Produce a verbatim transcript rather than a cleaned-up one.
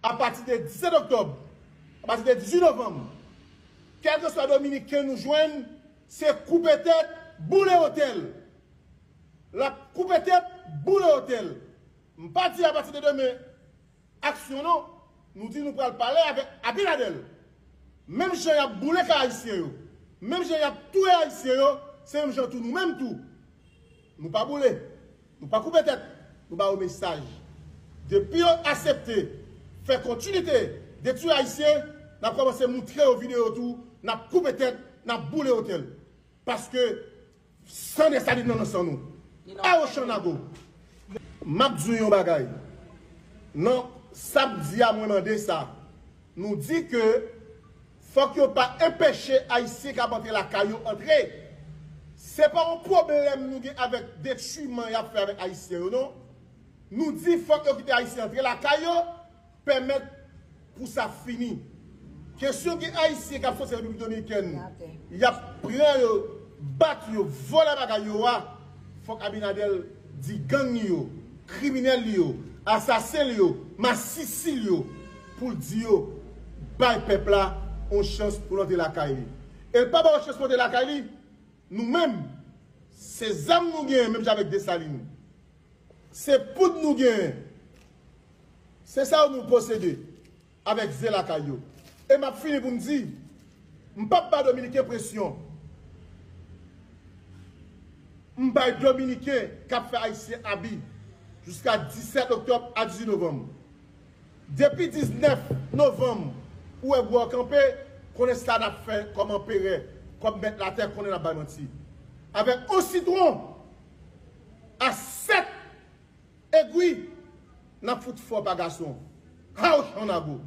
apati de disèt oktòb, apati de dizuit novanm, kèlkeswa Dominiken nou jwenn, se koupe tèt, boule otèl. L ap koupe tèt, boule otèl. M pa di apati de demen, aksyon non, nou di nou pral pale avèk Abinader. Menm jan y ap boule kay Ayisyen yo, menm jan y ap touye Ayisyen yo, se menm jan tou nou menm tou. Nou pa boule, nou pa koupe tèt, nou ba yo mesaj. Depi yo aksepte fè kontinite detwi Ayisyen, n ap kòmanse moutre yo videyo tou, n ap koupe tèt, n ap boule otèl. Paske san Desalin nan nan san nou. A Ochan Nago. M ap di w yon bagay. Nan samdi a mwen mande sa. Nou di ke fòk yo pa enpeche Ayisyen k ap antre lakay yo antre. Se pa yon pwoblèm nou gen avèk detwiman y ap fè avèk Ayisyen yo, non. Nou di fòk yo kite Ayisyen antre lakay yo, pèmèt pou sa fini. Kesyon gen Ayisyen k ap soti Repiblik Dominikèn, y ap pran yo, bat yo, vòlè bagay yo a, fòk Abinader di gang li yo, kriminèl li yo, asasen li yo, masisi li yo, pou l di yo bay pèp la yon chans pou l antre lakay li. E l pa ba yo chans pou antre lakay li, nou menm, se zam nou genyen, menm jan avèk Desalin. Se poud nou genyen. Se sa yo nou posede avèk zen lakay yo. E m ap fini pou m di, m p ap ba Dominiken presyon. M bay Dominiken k ap fè Ayisyen abi jiska disèt oktòb a dizuit novanm. Depi diznèf novanm, ou wè bwa kanpe, konnen sa n ap fè kòm anperè, kòm mèt latè, konnen n ap bay manti. Avèk on sitwon a sèt egwi, n ap fout fò pa gason. Ha Ochan Nago!